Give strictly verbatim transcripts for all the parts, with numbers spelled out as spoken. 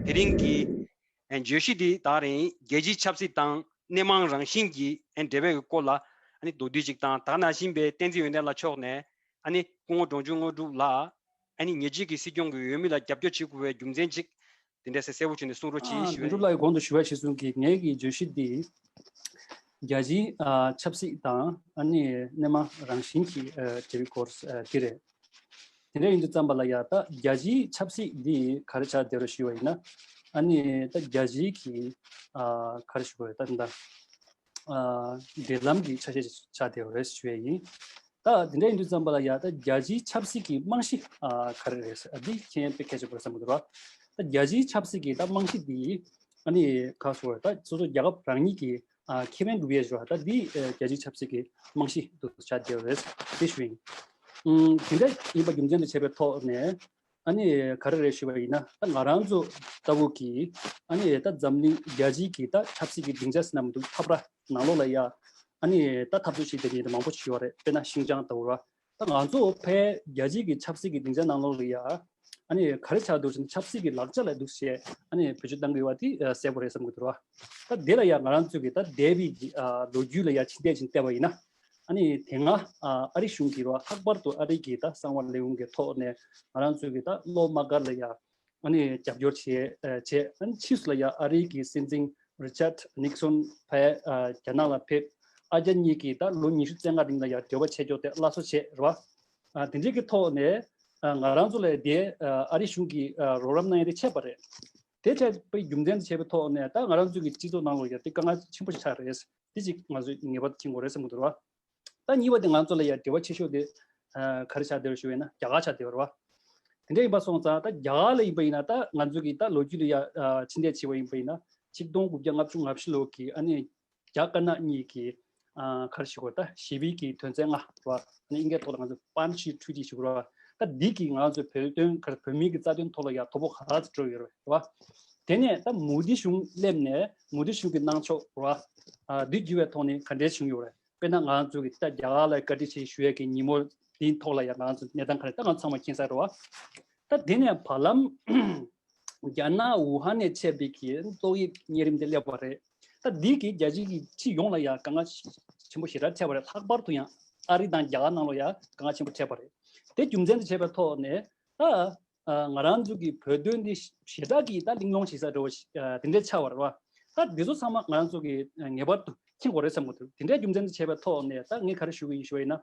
དེ་རིང་གི་ཨ་བརྗོད་གཞི་འདི་ད་རིང་རྒྱལ་སྤྱིའི་ཆབ་སྲིད་དང་སྣེ་མང་རང་བཞིན་གྱི་ཨ་འབྲེལ་བའི་སྐོར་ལ་ཨ་ནི་མདོར་བསྡུས་ཅིག་དང་། ད་ག་ནང་བཞིན་པའི་བསྟན་འཛིན་ཡོན་ཏན་ལགས་མཆོག་ནས་ཨ་ནི་སྐུ་ངོ་འབྲོང་ཆུང་དངོས་གྲུབ་ལགས་ཨ་ནི་ཉེ་ཆར་གྱི་སྲིད་སྐྱོང་གི་འོས་མི་ལ་རྒྱབ་སྐྱོར་བྱེད་དགོས་པའི་རྒྱུ་མཚན་ཅིག་དེ་འདྲ་ཟེར་གསལ་པོ་བྱས་ནས་གསུང་རོགས་གྱིས་ཞུ། འབྲོང་ཆུང་ལགས་ཀྱིས་གོང་དུ་ཞུ་བ་གཞིར་བཟུང་གིས་ངེད་ཀྱི་བརྗོད་གཞི་འདི་རྒྱལ་སྤྱིའི་ཨ་ཆབ་སྲིད་དང་ཨ་ནི་སྣེ་མང་རང་བཞིན་གྱི་ཨ་འབྲེལ་བའི་སྐོར་ཨ་འདི་རེད། དེ་འདྲ་ཡིན་དུས་ཙམ་པ་ལ་ཡ་ད་རྒྱལ་སྤྱིའི་ཆབ་སྲིད་འདི་ག་རེ་ཆགས་བསྡད་རེད་ཞུས་པ་ཡིན་ན། ཨ་ནི་ད་རྒྱལ་སྤྱིའི་གི་ཨ་ག་རེ་ཞུ་དགོས་རེད་ད་འདི་འདྲ་ཨ་འབྲེལ་ལམ་གྱི་ཆ་ཤས་ཆགས་བསྡད་རེད་ཞུ་ཡ་ཡིན། ད་དེ་འདྲ་ཡིན་དུས་ཙམ་པ་ལ་ཡ་ད་རྒྱལ་སྤྱིའི་ཆབ་སྲིད་ཀྱི་རྨང་གཞི་ཨ་ག་རེ་རེད་ཟེར་ཨ་འདི་ཁྱེད་དཔེ་གལ་ཆེན་པོ་རེད་བསམ་གྱི་འདུག་ར། ད་རྒྱལ་སྤྱིའི་ཆབ་སྲིད་ཀྱི་ད་རྨང་གཞི་འདི་ཨ་ནི་ག་སོ་ད་སོ་སོ་རྒྱལ་ཁབ་རང་ཉིད་ཀྱི་ཨ་ཁེ་ཕན་སྒྲུབ་ཡས་ཞུ་བ་ད་འདི་ཨ་རྒྱལ་སྤྱིའི་ཆབ་སྲིད་ཀྱི་རྨང་གཞི་འདུག་ཆགས་བསྡད་རེད་དེ་ཞུ་ཡིན། ཨུམ་དེ་འདྲ་ཡིན་པ་རྒྱུ་མཚན་དུ་བྱས་པའི་ཐོག་ནས་ཨ་ནི་ག་རེ་རེད་ཞུས་པ་ཡིན་ན། ད་ང་རང་ཚོ་ལྟ་བུ་གི་ཨ་ནི་ད་འཛམ་གླིང་རྒྱལ་སྤྱིའི་གི་ད་ཆབ་སྲིད་ཀྱི་སྡིངས་ཆ་ཟེར་ན་མི་འདུག་འཐབ་ར་ནང་ལོགས་ལ་ཡ་ཨ་ནི་ད་འཐབ་རྩོད་བྱེད་བསྡད་མཁན་དེ་མང་པོ་ཞིག་ཡོད་རེད། དཔེར་ན་ཤིན་ཅང་ལྟ་བུ་ར། ད་ང་ཚོ་ཕའི་རྒྱལ་སྤྱིའི་གི་ཆབ་སྲིད་ཀྱི་སྡིངས་ཆ་ནང་ལོགས་ལ་ཡ་ཨ་ནི་ག་རེ་ཆགས་འདུག་ཟེར་ན་ཆབ་སྲིད་ཀྱི་ལག་ཆ་ལ་འདུག་བྱས་ཨ་ནི་བེད་སྤྱོད་བཏང་གི་ཡོད་པ་དེ་གསལ་པོ་རེད་བསམ་གྱི་འདུག་ར། ད་དེ་ལ་ཡ་ང་རང་ཚོས་ཀྱི་ད་འདས་པའི་གི་ལོ་རྒྱུས་ལ་ཡ་ཕྱིར་བལྟས་ཕྱིན་བལྟས་པ་ཡིན་ན། ཨ་ནི་དེ་སྔ་ཨ་རི་གཞུང་གིས་ར་ལྷག་པར་དུ་ཨ་རི་གི་ད་གསང་བ་ལས་ཁུངས་ཀྱི་ཐོག་ནས་ང་རང་ཚོས་ཀྱི་ད་གློག་དམག་སྒར་ལ་ཡ་ཨ་ནི་རྒྱབ་སྐྱོར་བྱས་བྱས། ཨ་ནི་ཕྱིས་སུ་ལ་ཡ་ཨ་རི་གི་སྲིད་འཛིན་རི་ཅར་ནིག་སོན་ཕ་གི་རྒྱ་ནག་ལ་ཕེབས། ཨ་རྒྱ་གཉིས་ཀྱིས་ད་ལོ་ཉི་ཤུ་རྩ་ལྔ་རིང་ལ་ཡ་འབྲེལ་བ་བྱས་ཀྱོག་དེ་སླར་གསོ་བྱས་རེད་བ། ཨ་དེ་འདྲའི་གི་ཐོག་ནས་ཨ་ང་རང་ཚོ་ལ་དེ་ཨ་ཨ་རི་གཞུང་གིས་ཨ་རོགས་རམ་གནང་ཡ་དེ་བྱས་པ་རེད། དེ་བྱས་པའི་རྒྱུ་མཚན་དུ་བྱས་པའི་ཐོག་ནས་ད་ང་རང་ཚོའི་གི་སྤྱི་ཚོགས་ནང་ལོགས་ཡ་དེ་དཀའ་ངལ་ཆེན་པོ་ཞིག་ཆགས་རེད། དེ་ཅིག་ང་ཚོས་ངེས་པར་དུ་མཁྱེན་དགོས་རེད་བསམ་གྱི་འདུག་ར། ད་གཉིས་པ་དེ་ང་ཚོ་ལ་ཡ་འབྲེལ་བ་ཆེ་ཤོས་དེ་ཨ་ག་རེ་ཆགས་བསྡད་རེད་ཞུ་བས་ན་རྒྱ་གར་ཆགས་བསྡད་རེད་བ། དེ་འདྲ་ཡིན་པ་སོང་ཙང་ད་རྒྱ་གར་ལ་ཡིན་པ་ཡིན་ན་ད་ང་ཚོ་གི་ད་ལོ་རྒྱུས་ལ་ཡ་ཨ་ཕྱིར་བལྟས་བྱས་པ་ཡིན་པ་ཡིན་ན་ཆིག་སྟོང་དགུ་བརྒྱ་ལྔ་བཅུ་ང་བཞི་ལོ་གི་ཨ་ནི་རྒྱ་དཀར་ནག་གཉིས་ཀྱི་ཨ་ག་རེ་ཞུ་དགོས་ད་ཞི་བའི་གི་དོན་ཚན་ལྔ་རེད་བ། ཨ་ནི་ཨིན་སྐད་ཐོག་ལ་ང་ཚོ་པན་ཤི་ཁྲུ་ཏི་ཞུ་གི་རེད་བ། ད་འདི་གིས་ང་ཚོ་བོད་དོན་ག་རེ་བོད་མིའི་གི་རྩ་དོན་ཐོག་ལ་ཡ་དོ་ཕོག་ག་ལ་ཚོད་འགྲོ་ཡོད་རེད་བ། དེ་ནས་ད་མོ་དི་གཞུང་སླེབས་ནས་མོ་དི་གཞུང་གི་གནང་ཕྱོགས་རེད་བ། ཨ་འདི་བརྒྱུད་པའི་ཐོག་ནས་ག་འདྲས་བྱུང་ཡོད་རེད། དཔེར་ན་ང་ཚོ་གི་ད་རྒྱ་གར་ལ་བཀའ་དྲིན་ཆེ་ཞུ་ཡས་ཀྱི་ཉིན་མོ་འདིའི་ཐོག་ལ་ཡང་ང་ཚོ་གནས་སྟངས་ག་རེ་ད་ང་ཚང་མ་མཁྱེན་གསལ་རེད་བ། ད་དེ་ནས་བར་ལམ་རྒྱ་ནག་ཝུ་ཧན་ནས་མཆེད་པའི་གི་ཏོག་དབྱིབས་གཉན་རིམས་དེ་སླེབས་པ་རེད། ད་འདི་གི་རྒྱལ་སྤྱི་གི་སྤྱི་ཡོངས་ལ་ཡང་དཀའ་ངལ་ཆེན་པོ་ཞེ་དྲག་འཕྲད་པ་རེད། ལྷག་པར་དུ་ཡང་ཨ་རི་དང་རྒྱ་གར་ནང་ལ་ཡང་དཀའ་ངལ་ཆེན་པོ་འཕྲད་པ་རེད། དེ་རྒྱུ་མཚན་དུ་བྱས་པའི་ཐོག་ནས་ད་ཨ་ང་རང་ཚོ་གི་བོད་དོན་འདི་ཞེ་དྲག་གི་ད་གླེང་སློང་བྱེད་ས་འདྲ་བོ་ཞིག་ཨ་དེ་འདྲས་ཆགས་པ་རེད་བ། ད་འདི་ཚོ་ཚང་མ་ང་རང་ཚོ་གི་ངེས་པར་དུ་མཁྱེན་དགོས་རེད་བསམ་གྱི་འདུག་དེ་འདྲའི་རྒྱུ་མཚན་དུ་བྱས་པའི་ཐོག་ནས་ད་ངས་ག་རེ་ཞུ་གི་ཡིན་ཞུ་བ་ཡིན་ན།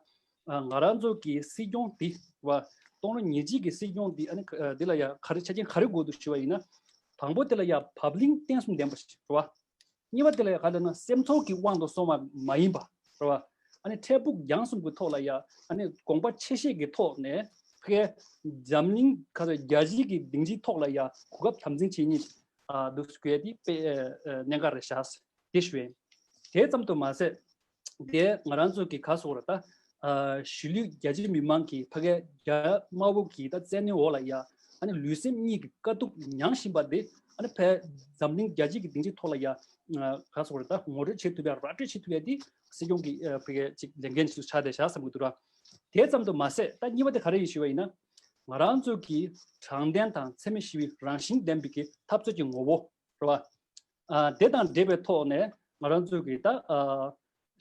ཨ་ང་རང་ཚོ་གི་སྲིད་སྐྱོང་འདི་རེད་བ། སྟོང་ལོ་ཉེར་གཅིག་གི་སྲིད་སྐྱོང་འདི་ཨ་ནི་ཨ་འདི་ལ་ཡ་ག་རེ་ཆ་རྐྱེན་ག་རེ་དགོས་འདུག་ཞུ་བ་ཡིན་ན། དང་པོ་དེ་ལ་ཡ་བབ་བརླིང་བརྟན་གསུམ་ལྡན་པ་ཞིག་རེད་བ། གཉིས་པ་དེ་ལ་ཡ་ག་རེ་ལབ་ན་སེམས་ཚོར་གྱི་དབང་དུ་སོང་བ་མ་ཡིན་པ་རེད་བ། ཨ་ནི་འཕྲལ་ཕུགས་རྒྱང་གསུམ་གྱི་ཐོག་ལ་ཡ་ཨ་ནི་དགོངས་པ་ཆེ་བཞེས་ཀྱི་ཐོག་ནས་ཕ་གིའི་འཛམ་གླིང་ག་ཚོད་རྒྱལ་སྤྱིའི་གི་སྡིངས་ཆའི་ཐོག་ལ་ཡ་གོ་སྐབས་དམ་འཛིན་བྱེད་མཁན་ཨ་འདུག་དགོས་ཏེ་དཔེ་ཨ་ཨ་གནད་འགག་རེད་ཤག་དེ་ཞུ་ཡིན། དེ་ཙམ་དུ་མ་ཟད། དེ་ང་རང་ཚོ་གི་ག་སོགས་ར་ད་ཨ་གཞིས་ལུས་རྒྱ་ཆེ་མི་མང་གི་ཕ་གིའི་རྒྱ་དམར་པོ་གི་ད་བཙན་གནོན་འོག་ལ་ཡ་ཨ་ནི་ལུས་སེམས་གཉིས་ཀྱི་དཀའ་སྡུག་མྱངས་བཞིན་པ་དེ་ཨ་ནི་ཕའི་འཛམ་གླིང་རྒྱལ་སྤྱི་གི་སྡིངས་ཆའི་ཐོག་ལ་ཡ་ཨ་ག་སོགས་ར་ད་ངོ་སྤྲོད་བྱེད་ཐུབ་ཡ་ར་སྤྲོད་བྱེད་ཐུབ་ཡ་དེ་སྲིད་སྐྱོང་གི་ཨ་ཕ་གིའི་ཅིག་ལས་འགན་ཞིག་ཆགས་བསྡད་ཤག་བསམ་གྱི་འདུག་ར། དེ་ཙམ་དུ་མ་ཟད་ད་གཉིས་པ་དེ་ག་རེ་ཡིན་ཞུས་པ་ཡིན་ན། ང་རང་ཚོ་གི་དྲང་བདེན་དང་འཚེ་མེད་ཞི་བའི་རང་བཞིན་ལྡན་པའི་གི་འཐབ་རྩོད་ཀྱི་ངོ་བོ་རེད་བ། ཨ་དེ་དང་འབྲེལ་བའི་ཐོག་ནས་ང་རང་ཚོ་གི་ད་ཨ་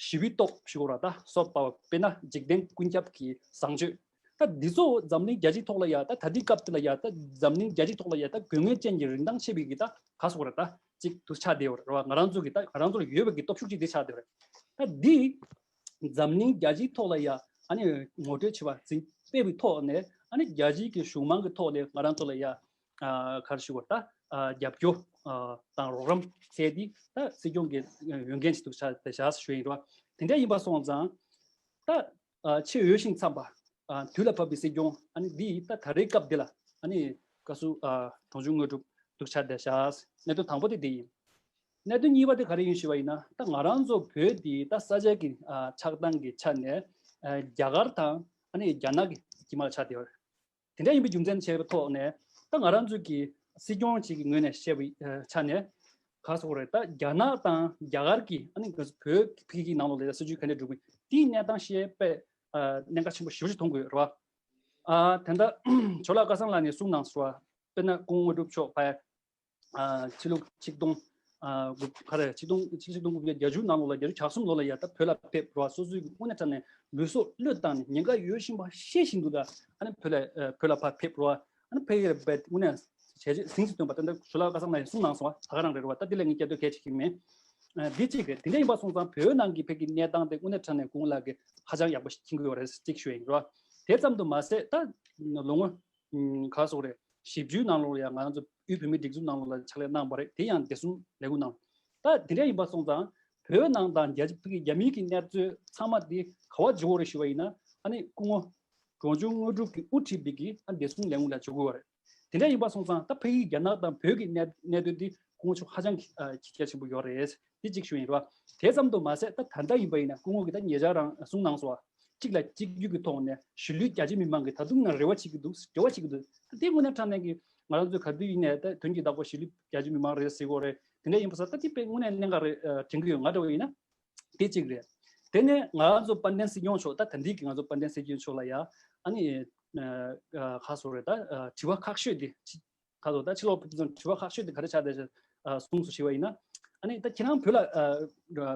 ཞི་བའི་སྟོབས་ཞུ་དགོས་ར་ད་soft power དཔེར་ན་འཇིག་རྟེན་ཀུན་ཁྱབ་ཀྱི་བཟང་སྤྱོད། ད་འདི་ཚོ་འཛམ་གླིང་རྒྱལ་སྤྱིའི་ཐོག་ལ་ཡ་ད་ད་ལྟའི་སྐབས་དེ་ལ་ཡ་ད་འཛམ་གླིང་རྒྱལ་སྤྱིའི་ཐོག་ལ་ཡ་ད་དགོས་ངེས་ཅན་གྱི་རིན་ཐང་ཆེ་བའི་གི་ད་ག་སོགས་ར་ད་ཅིག་ཏུ་ཆགས་བསྡད་ཡོད་རེད་བ། ང་རང་ཚོ་གི་ད་ང་རང་ཚོ་ལ་ཡོད་པའི་གི་སྟོབས་ཤུགས་ཅིག་དེ་ཆགས་བསྡད་ཡོད་རེད། ད་འདི་འཛམ་གླིང་རྒྱལ་སྤྱིའི་ཐོག་ལ་ཡ་ཨ་ནི་ངོ་སྤྲོད་བྱེད་པ་འཛིན་སྤེལ་བའི་ཐོག་ནས་ཨ་ནི་རྒྱལ་སྤྱིའི་གི་གཞུང་མང་གི་ཐོག་ནས་ང་རང་ཚོ་ལ་ཡ་ཨ་ག་རེ་ཞུ་དགོས་ད་ཨ་རྒྱབ་སྐྱོར་ཨ་དང་རོགས་རམ་བྱས་ཏེ་ད་སྲིད་སྐྱོང་གི་འོས་འགན་ཞིག་ཏུ་ཆགས་བསྡད་བཞག་ཞུ་ཡིན་རོགས། དེ་འདྲ་ཡིན་པ་སོང་ཙང་ད་ཨ་ཆེས་འོས་ཤིང་འཚམས་པ་ཨ་དུས་ལ་བབ་པའི་སྲིད་སྐྱོང་ཨ་ནི་འདི་ད་ད་རེས་སྐབས་འདི་ལ་ཨ་ནི་བཀའ་ཟུར་ཨ་གྲོང་ཆུང་དངོས་གྲུབ་ཐུག་ཆ་བསྡད་ཤག་གནད་དོན་དང་པོ་དེ་འདི་ཡིན། གནད་དོན་གཉིས་པ་དེ་ག་རེ་ཡིན་ཞུས་པ་ཡིན་ན་ད་ང་རང་ཚོ་བོད་འདི་ད་ས་ཆ་གི་ཨ་ཆགས་སྟངས་ཀྱི་ཆ་ནས་ཨ་རྒྱ་གར་དང་ཨ་ནི་རྒྱ་ནག་གི་དཀྱིལ་མ་ལ་ཆགས་བསྡད་ཡོད་རེད། དེ་འདྲ་ཡིན་པའི་རྒྱུ་མཚན་བྱས་པའི་ཐོག་ནས་ད་ང་རང་ཚོ་གི་ སྲིད་སྐྱོང་གཅིག་གི་ངོས་ནས་བཤད་པའི་ཆ་ནས་ག་རེ་ཟེར་དགོས་རེད། ད་རྒྱ་ནག་དང་རྒྱ་གར་གྱི་ཨ་ནི་བོད་ཕ་གི་ནང་ལོགས་ལ་སྲིད་བྱུས་ག་འདྲ་འགྲོ་གི་དེའི་གནས་སྟངས་ཤེས་པའི་གནད་འགག་ཆེན་པོ་ཞེ་པོ་ཅིག་མཐོང་དགོས་རེད་བ། ཨ་ད་ལྟ་ཇོ་ལགས་སྐལ་བཟང་ལགས་ནས་གསུངས་གནང་སོང་བ། དཔེར་ན་སྐུ་ངོ་དངོས་གྲུབ་མཆོག་ཕ་ཨ་ཕྱི་ལོ་ཆིག་སྟོང་ཨ་དགུ་ག་རེ་ཆིག་སྟོང་ཆིག་སྟོང་དགུ་བརྒྱ་བརྒྱད་ཅུ་ནང་ལོགས་ལ་བརྒྱད་ཅུ་གྱ་གསུམ་ལོ་ལ་ཡ་ད་བོད་ལ་ཕེབས་རོགས། སོ་སོའི་གི་དངོས་གནས་དྲང་གནས་ལུས་སྲོག་བློས་བཏང་ནས་ཉེན་ཁ་ཡོད་བཞིན་པ་ཤེས་བཞིན་དུ་ད་ཨ་ནི་བོད་ལ་ཨ་བོད་ལ་ཕར་ཕེབས་རོགས། ཨ་ནི་ཕ་གིར་བས་དངོས་གནས་བྱས་རྗེས་ཟིན་ཟིན་སྟོན་པ་ད་ལྟ་ཇོ་ལགས་སྐལ་བཟང་ལགས་ཡང་གསུངས་གནང་སོང་བ། ད་ག་རང་རེད་རོགས། ད་འདི་ལ་ངས་བསྐྱར་ཟློས་གལ་ཆེ་གི་མེད། ཨ་འདི་གཅིག་རེད། དེ་འདྲ་ཡིན་པ་སོང་ཙང་བོད་ནང་གི་ཕ་གི་གནས་སྟངས་དེ་དངོས་གནས་དྲང་གནས་སྐུ་ངོ་ལགས་ཀྱིས་ཧ་ཅང་ཡག་པོ་ཞིག་མཁྱེན་གྱི་ཡོད་རེད་གཅིག་ཞུ་ཡ་ཡིན་རོགས། དེ་ཙམ་དུ་མ་ཟད་ད་ལོ་ངོ་ཨུམ་ག་རེ་ཟེར་དགོས་རེད། བཞི་བཅུའི་ནང་ལོགས་ལ་ཡང་ང་རང་ཚོ་དབུས་བོད་མིའི་སྒྲིག་འཛུགས་ནང་ལོགས་ལ་ཕྱག་ལས་གནང་བ་རེད། དེ་ཡང་བདེ་སྲུང་ལས་ཁུངས་ནང་། ད་དེ་འདྲ་ཡིན་པ་སོང་ཙང་བོད་ནང་དང་རྒྱ་རྒྱ་མིའི་གི་གནས་ཚུལ་ཚང་མ་དེ་ག་པར་འབྱོར་བ་རེད་ཞུ་བ་ཡིན་ན་ཨ་ནི་སྐུ་ངོ་འབྲོང་ཆུང་དངོས་གྲུབ་ཀྱིས་དབུ་ཁྲིད་པའི་གི་ཨ་བདེ་སྲུང་ལས་ཁུངས་ལ་འབྱོར་དགོས་པ་རེད། དེ་འདྲ་ཡིན་པ་སོང་ཙང་ད་ཕ་གིའི་རྒྱ་ནག་དང་བོད་ཀྱི་གནད་གནད་དོན་འདི་སྐུ་ངོ་མཆོག་ཧ་ཅང་གི་ཨ་གལ་ཆེན་པོ་ཡོད་རེད། དེ་གཅིག་ཞུ་ཡིན་རོགས། དེ་ཙམ་དུ་མ་ཟད་ད་ད་ལྟ་ཡིན་པ་ཡིན་ན་སྐུ་ངོ་གིས་ད་ཉེ་ཆར་རང་གསུངས་གནང་སོང་བ། གཅིག་ལ་གཅིག་གྱུར་གྱི་ཐོག་ནས་གཞིས་ལུས་རྒྱ་ཆེ་མི་མང་གིས་ད་དུང་ང་རེ་བ་བྱེད་ཀྱི་འདུག་འབྲེལ་བ་བྱེད་ཀྱི་འདུག་དེ་དངོས་གནས་དྲང་གནས་ཀྱི་ང་རང་ཚོས་ག་དུས་ཡིན་ནའི་ད་དོན་གྱི་བདག་པོ་གཞིས་ལུས་རྒྱ་ཆེ་མི་མང་རེད་ཟེར་གྱི་ཡོད་རེད། དེ་འདྲ་ཡིན་པ་ས་ད་དེ་དཔེ་དངོས་གནས་གནད་འགག་རེད་དྲན་གྱི་ཡོད། ང་འདྲ་བོ་ཡིན་ན་དེ་གཅིག་རེད། དེ་ནས་ང་རང་ཚོ་དཔལ་ལྡན་སྲིད་སྐྱོང་མཆོག་ད་ད་འདི་གི་ང་ཚོ་དཔལ་ལྡན་སྲིད་སྐྱོང་མཆོག་ལ་ཡ་ཨ་ནི་ཁ་སོ་རེད་ད་དྲི་བ་ཁག་ཤོས་དེ་ཁ་སོ་ད་ཕྱི་ལོགས་ཕེབས་དུས་དྲི་བ་ཁག་ཤོས་དེ་ག་རེ་ཆགས་བསྡད་ཤག་གསུངས་སོ་ཞེས་པ་ཡིན་ན། ཨ་ནི་ད་ཁྱེད་རང་བོད་ལ་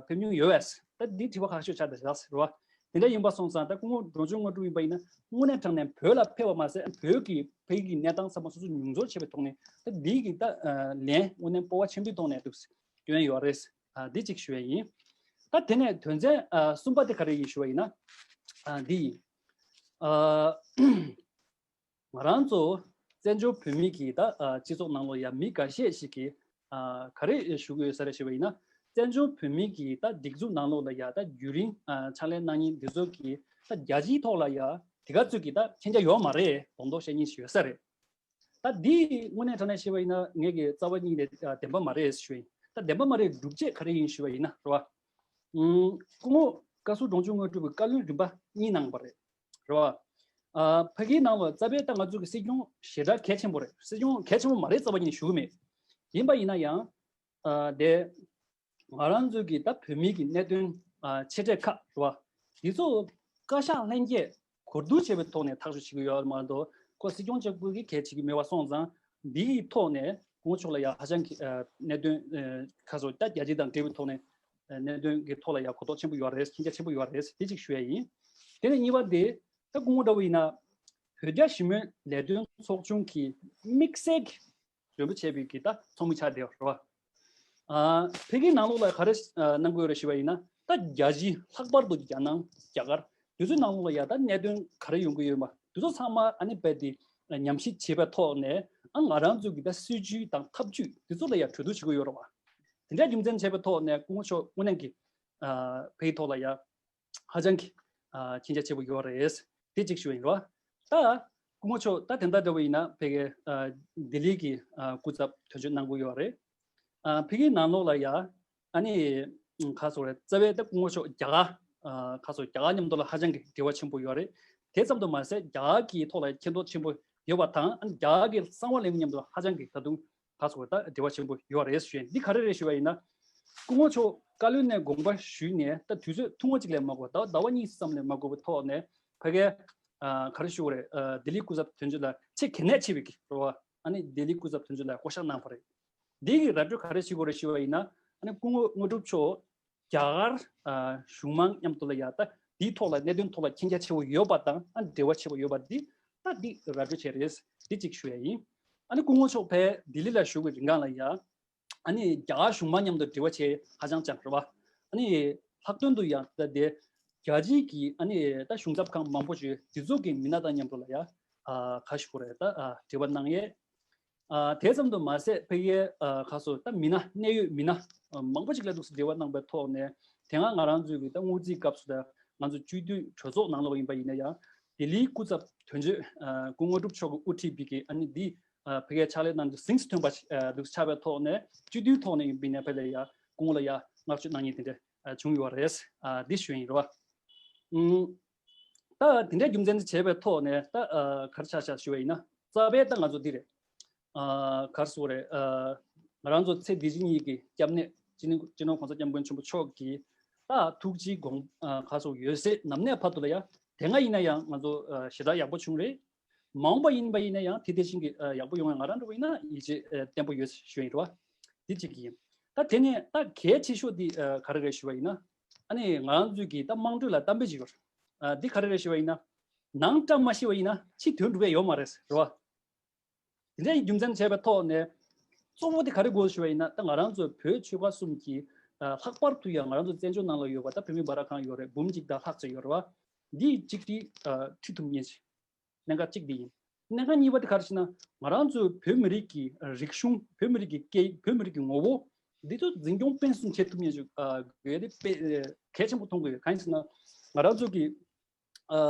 ཕེབས་མྱོང་ཡོད་པས་ད་འདི་དྲི་བ་ཁག་ཤོས་ཆགས་བསྡད་ཤག་རེད་བ། དེ་འདྲ་ཡིན་པ་སོང་ཙང་ད་སྐུ་ངོ་འབྲོང་ཆུང་དངོས་གྲུབ་ཡིན་པ་ཡིན་ན་དངོས་གནས་དྲང་གནས་བོད་ལ་ཕེབས་པ་མ་ཟད་བོད་ཀྱི་ཕ་གི་གནས་སྟངས་ཚང་མ་སོ་སོ་མྱོང་ཚོར་བྱས་པའི་ཐོག་ནས་ད་འདི་གི་ད་ལན་དངོས་གནས་སྤོབས་པ་ཆེན་པོའི་ཐོག་ནས་འདུག་སྐྱོན་ཡོད་རེད། འདི་གཅིག་ཞུ་ཡ་ཡིན། ད་དེ་ནས་དོན་ཚན་གསུམ་པ་དེ་ག་རེ་ཡིན་ཞུ་བ་ཡིན་ན་འདི་ཡིན། ང་རང་ཚོ་བཙན་བྱོལ་བོད་མི་གི་ད་སྤྱི་ཚོགས་ནང་ལོགས་ཡ་མི་འགའ་ཤས་ཤིག་གིས་ག་རེ་ཞུ་གི་ཡོད་ས་རེད་ཞུ་བ་ཡིན་ན། བཙན་བྱོལ་བོད་མི་གི་ད་སྒྲིག་འཛུགས་ནང་ལོགས་ལ་ཡ་ད་རྒྱུན་རིང་ཕྱག་ལས་གནང་མཁན་འདི་ཚོ་གིས་ད་རྒྱལ་སྤྱིའི་ཐོག་ལ་ཡ་དེ་ག་ཚོད་ཀྱི་ད་མཁྱེན་རྒྱ་ཡོད་མ་རེད་མདོག་མདོག་བཤད་མཁན་ཞིག་ཡོད་ས་རེད། ད་འདི་དངོས་གནས་དྲང་གནས་བཤད་པ་ཡིན་ན་ངས་ཀྱི་རྩ་བ་ཉིད་ནས་བདེན་པ་མ་རེད་ཞུ་ཡིན། ད་བདེན་པ་མ་རེད་སྒྲུབ་བྱེད་ག་རེ་ཡིན་ཞུ་བ་ཡིན་ན་རེད་བ། སྐུ་ངོ་བཀའ་ཟུར་འབྲོང་ཆུང་དངོས་གྲུབ་ཀྱིས་བཀའ་བློན་རིམ་པ་གཉིས་གནང་བ་རེད། རེད་བ། ཨ་ཕ་གིའི་ནང་ལ་རྩ་བའི་ད་ང་ཚོ་གི་སྲིད་སྐྱོང་ཞེ་དྲག་གལ་ཆེན་པོ་རེད། སྲིད་སྐྱོང་གལ་ཆེན་པོ་མ་རེད་རྩ་བ་ཉིད་ཞུ་གི་མེད། ཡིན་པ་ཡིན་ན་ཡང་ཨ་དེ་ང་རང་ཚོ་གི་ད་བོད་མི་གི་གནད་དོན་ཨ་ཆེ་གྲས་ཁག་རེད་བ། འདི་ཚོ་བཀའ་ཤག་ལྷན་རྒྱས་གོ་བསྡུར་བྱས་པའི་ཐོག་ནས་ཐག་གཅོད་བྱེད་ཀྱི་ཡོད་མ་གཏོགས་ཁོ་སྲིད་སྐྱོང་ལྕགས་པོ་གིས་གལ་བྱེད་ཀྱི་མེད་པ་སོང་ཙང་འདིའི་ཐོག་ནས་སྐུ་ངོ་མཆོག་ལ་ཡང་ཧ་ཅང་གི་ཨ་གནད་དོན་ཨ་ཁ་སོ་ད་རྒྱལ་སྤྱི་དང་འབྲེལ་བའི་ཐོག་ནས་གནད་དོན་གྱི་ཐོག་ལ་ཡང་གོ་རྟོགས་ཆེན་པོ་ཡོད་རེད། མཁྱེན་རྒྱ་ཆེན་པོ་ཡོད་རེད། དེ་གཅིག་ཞུ་ཡ་ཡིན། དེ་ནས་གཉིས་པ་དེ་ད་སྐུ་ངོ་འདྲ་བོ་ཡིན་ན་བོད་རྒྱ་ཞི་མོལ་ལས་དོན་ཚོགས་ཆུང་གི་དམིགས་བསལ་གྱི་མགྲོན་པོ་བྱས་པའི་གི་ད་ཚོགས་མི་ཆགས་བསྡད་ཡོད་རེད་བ། ཨ་ཕ་གིའི་ནང་ལོགས་ལ་ག་རེ་ཨ་གནང་གི་ཡོད་རེད་ཞུས་པ་ཡིན་ན་ད་རྒྱལ་སྤྱི་ལྷག་པར་དུ་རྒྱ་ནང་རྒྱ་གར་དེ་ཚོའི་ནང་ལོགས་ལ་ཡ་ད་གནད་དོན་ག་རེ་ཡོང་གི་ཡོད་པ་དེ་ཚོ་ཚང་མ་ཨ་ནི་རྦད་དེ་ཉམས་ཞིབ་བྱས་པའི་ཐོག་ནས་ཨ་ང་རང་ཚོ་གི་ད་སྲིད་ཇུས་དང་ཐབས་ཇུས་དེ་ཚོ་ལ་ཡ་གྲོས་བསྡུར་བྱེད་ཀྱི་ཡོད་རེད་བ། དེ་འདྲའི་རྒྱུ་མཚན་བྱས་པའི་ཐོག་ནས་སྐུ་ངོ་མཆོག་དངོས་གནས་ཀྱི་ཨ་ཕ་གིའི་ཐོག་ལ་ཡ་ཧ་ཅང་གི་ཨ་མཁྱེན་རྒྱ་ཆེ་པོ་ཡོད་རེད། དེ་གཅིག་ཞུ་ཡིན་རོ། ད་སྐུ་ངོ་མཆོག་ད་དེ་འདྲ་འདྲ་བོ་ཡིན་ན་ཕ་གི་ཨ་ལྡི་ལི་གི་ཨ་སྐུ་ཚབ་དོན་གཅོད་གནང་གི་ཡོད་རེད། ཨ་ཕ་གིའི་ནང་ལོགས་ལ་ཡ་ཨ་ནི་ཁ་སོ་རེད་རྩ་བའི་ད་སྐུ་ངོ་མཆོག་རྒྱ་གར་ཨ་ཁ་སོ་རྒྱ་གར་མཉམ་དུ་ལ་ཧ་ཅང་གི་འབྲེལ་བ་ཆེན་པོ་ཡོད་རེད། དེ་ཙམ་དུ་མ་ཟད་རྒྱ་གར་གི་ཐོག་ལ་མཁྱེན་རྟོགས་ཆེན་པོ་ཡོད་པ་དང་ཨ་ནི་རྒྱ་གར་གི་གསང་བ་ལེན་མི་མཉམ་དུ་ཧ་ཅང་གི་ད་དུང་ཁ་སོ་ད་འབྲེལ་བ་ཆེན་པོ་ཡོད་རེད་ཞུ་ཡིན། འདི་ག་རེ་རེད་ཞུ་བ་ཡིན་ན། སྐུ་ངོ་མཆོག་བཀའ་བློན་ནས་དགོངས་པ་ཞུས་ནས་ད་དུས་ཚོད་ཐུང་ངུ་གཅིག་ལས་མ་འགོར་ཟླ་བ་ཟླ་བ་གཉིས་ཙམ་ལས་མ་འགོར་བའི་ཐོག་ནས་ཕ་གའི་ཨ་ག་རེ་ཞུ་དགོས་རེད། ཨ་ལྡི་ལི་སྐུ་ཚབ་དོན་གཅོད་ལ་ཆེས་གལ་གནད་ཆེ་བའི་གི་རེད་བ། ཨ་ནི་ལྡི་ལི་སྐུ་ཚབ་དོན་གཅོད་ལ་བསྐོ་བཞག་གནང་བ་རེད། འདི་གི་ར་སྤྲོད་ག་རེ་བྱེད་དགོས་རེད་ཞུ་བ་ཡིན་ན་ཨ་ནི་སྐུ་ངོ་དངོས་གྲུབ་མཆོག་རྒྱ་གར་ཨ་གཞུང་མང་མཉམ་དུ་ལ་ཡ་ད་འདིའི་ཐོག་ལ་གནད་དོན་ཐོག་ལ་མཁྱེན་རྒྱ་ཆེ་བོ་ཡོད་པ་དང་ཨ་འབྲེལ་བ་ཆེ་བོ་ཡོད་པ་འདི་ད་འདི་ར་སྤྲོད་བྱས་རེད། འདི་གཅིག་ཞུ་ཡ་ཡིན། ཨ་ནི་སྐུ་ངོ་མཆོག་ཕེབས་ལྡི་ལི་ལ་བཞུགས་པའི་རིང་གང་ལ་ཡ། ཨ་ནི་རྒྱ་གར་གཞུང་མང་མཉམ་དུ་འབྲེལ་བ་བྱས་ཧ་ཅང་ཅང་རེད་བ། ཨ་ནི་ལྷག་དོན་དུ་ཡང་ད་དེ་རྒྱལ་སྤྱིའི་གི་ཨ་ནི་ད་གཞུང་ཚབ་ཁང་མང་པོ་ཞིག་དེ་ཚོ་གི་མི་སྣ་དང་མཉམ་དུ་ལ་ཡ་ཨ་ག་ཞུ་དགོས་རེད་ད་ཨ་འབྲེལ་བ་གནང་ཡས། ཨ་དེ་ཙམ་དུ་མ་ཟད་ཕ་གིའི་ཨ་ག་སོ་ད་མི་སྣ་གནད་ཡོད་མི་སྣ་ཨ་མང་པོ་ཞིག་ལ་འདུག་སེ་འབྲེལ་བ་གནང་པའི་ཐོག་ནས་དེ་སྔ་ང་རང་ཚོའི་གི་ད་སྔོན་རྩིས་སྐབས་སུ་ད་ང་ཚོ་སྤྱི་འཐུས་གྲོས་ཚོགས་ནང་ལོགས་ཡིན་པ་ཡིན་ན་ཡང་ལྡི་ལིའི་སྐུ་ཚབ་དོན་གཅོད་ཨ་སྐུ་ངོ་དངོས་གྲུབ་མཆོག་གིས་དབུ་ཁྲིད་པའི་གི་ཨ་ནི་འདི་ཨ་ཕ་གིའི་ཕྱག་ལས་གནང་རྒྱུ་ཟིང་ཆ་ཐོན་པ་ཞིག་ཨ་འདུག་ཆགས་པའི་ཐོག་ནས་སྤྱི་འཐུས་ཐོག་ནས་ཡིན་པ་ཡིན་ན་ཕ་ལ་ཡ་སྐུ་ངོ་ལ་ཡ་བསྔགས་བརྗོད་གནང་མཁན་དེ་འདྲ་ཨ་བྱུང་ཡོད་རེད། ཨ་འདི་ཞུ་ཡིན་རོ། ཨུམ། ད་དེ་འདྲའི་རྒྱུ་མཚན་དེ་བྱས་པའི་ཐོག་ནས་ད་ཨ་ག་རེ་ཆགས་ཤག་ཞུ་བ་ཡིན་ན་རྩ་བའི་ད་ང་ཚོ་འདི་རེད། ཨ་ག་རེ་ཟེར་དགོས་རེད། ཨ་ང་རང་ཚོ་ཚེ་འདི་ཕྱི་གཉིས་ཀྱི་སྐྱབས་གནས་སྤྱི་ནོར་སྤྱི་ནོར་གོང་ས་སྐྱབས་མགོན་ཆེན་པོ་མཆོག་གི་ད་ཐུགས་རྗེའི་དགོངས་ཨ་ག་རེ་ཟེར་དགོས། འོད་ཟེར་ནམ་གནས་བར་དུ་ལ་ཡ་དེ་སྔ་ཡིན་ན་ཡང་ང་ཚོ་ཨ་ཞེ་དྲག་ཡག་པོ་བྱུང་རེད། མ་འོངས་པ་ཡིན་པ་ཡིན་ན་ཡང་དེ་དེ་བཞིན་གྱི་ཨ་ཡག་པོ་ཡོང་བའི་ང་རང་འདྲ་བོ་ཡིན་ན་ཡིད་ཆེས་ཨ་བརྟན་པོ་ཡོད་ཞུ་ཡིན་རེད་བ། འདི་གཅིག་ཡིན། ད་དེ་ནས་ད་གལ་ཆེ་ཤོས་འདི་ཨ་ག་རེ་རེད་ཞུ་བ་ཡིན་ན། ཨ་ནི་ང་རང་ཚོས་ཀྱི་ད་དམངས་ཁྲོད་ལ་གཏམ་དཔེ་ཅིག་ཡོད་རེད། ཨ་འདི་ག་རེ་རེད་ཞུ་བ་ཡིན་ན། ནང་བཀྲ་མ་ཤིས་པ་ཡིན་ན་ཕྱི་དོན་འགྲུབ་ཡ་ཡོད་མ་རེད་རེད་བ། དེ་འདྲའི་རྒྱུ་མཚན་བྱས་པའི་ཐོག་ནས་གཙོ་བོ་དེ་ག་རེ་དགོས་ཞུ་བ་ཡིན་ན། ད་ང་རང་ཚོ་བོད་ཆོལ་ཁ་གསུམ་གྱི་ཨ་ལྷག་པར་དུ་ཡང་ང་རང་ཚོ་བཙན་བྱོལ་ནང་ལ་ཡོད་པ་ད་བོད་མི་སྦ་ར་གང་ཡོད་རེད། འབུམ་གཅིག་དང་ལྷག་ཙམ་ཡོད་རེད་བ། འདིའི་གཅིག་དེ་ཨ་ཁྲིད་ཐུབ་མཁན་ཞིག་གནད་འགག་གཅིག་དེ་ཡིན། གནད་འགག་གཉིས་པ་དེ་ག་རེ་ཞེ་ན། ང་རང་ཚོའི་བོད་མི་རིགས་ཀྱི་རིག་གཞུང་། བོད་མི་རིགས་ཀྱི་སྐད་ཡིག་བོད་མི་རིགས་ཀྱི་ངོ་བོ་འདི་ཚོ་འཛིན་སྐྱོང་སྤེལ་གསུམ་བྱེད་ཐུབ་མཁན་ཞིག་ཨ་དགོས་ཡ་དེ་དཔེ་ཨ་གལ་ཆེན་པོ་མཐོང་གི་ཡོད། གང་ཡིན་ཟེར་ན། ང་རང་ཚོ་གི་ཨ་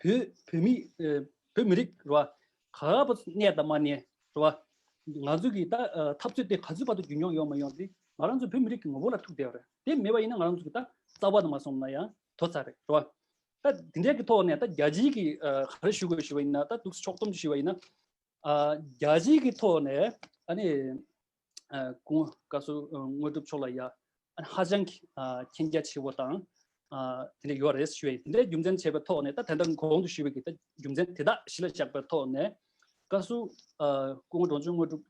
བོད་བོད་མི་ཨ་བོད་མི་རིགས་རེད་བ། ག་པར་གནས་དང་མ་གནས་རེད་བ། ང་ཚོ་གི་ད་ཨ་འཐབ་རྩོད་དེ་ག་ཚོད་བར་དུ་རྒྱུན་འཁྱོངས་ཡོང་མ་ཡོང་དེ་ང་རང་ཚོ་བོད་མི་རིགས་ཀྱི་ངོ་བོ་ལ་ཐུག་བསྡད་ཡོད་རེད། དེ་མེད་པ་ཡིན་ན་ང་རང་ཚོ་གི་ད་རྩ་བ་ནས་མ་སོང་ན་ཡང་དོ་ཚར་རེད་རེད་བ། ད་དེ་འདྲའི་གི་ཐོག་ནས་ད་རྒྱལ་སྤྱིའི་གི་ཨ་ག་རེ་ཞུ་དགོས་ཞུ་བ་ཡིན་ན། ད་འདུག་སེ་ཕྱོགས་བསྡོམས་ཞུ་བ་ཡིན་ན། ཨ་རྒྱལ་སྤྱིའི་གི་ཐོག་ནས་ཨ་ནི་ཨ་སྐུ་ངོ་བཀའ་ཟུར་ཨ་དངོས་གྲུབ་མཆོག་ལ་ཡ་ཨ་ནི་ཧ་ཅང་གི་ཨ་མཁྱེན་རྒྱ་ཆེ་བོ་དང་ཨ་དེ་འདྲ་ཡོད་རེད་ཞུ་བ་ཡིན། དེ་འདྲའི་རྒྱུ་མཚན་བྱས་པའི་ཐོག་ནས། ད་དེ་འདྲ་གོང་དུ་ཞུས་པའི་གི་ད་རྒྱུ་མཚན་དེ་དག་གཞི་ལ་བཞག་པའི་ཐོག་ནས་བཀའ་ཟུར་ཨ་སྐུ་ངོ་འབྲོང་ཆུང་དངོས་གྲུབ།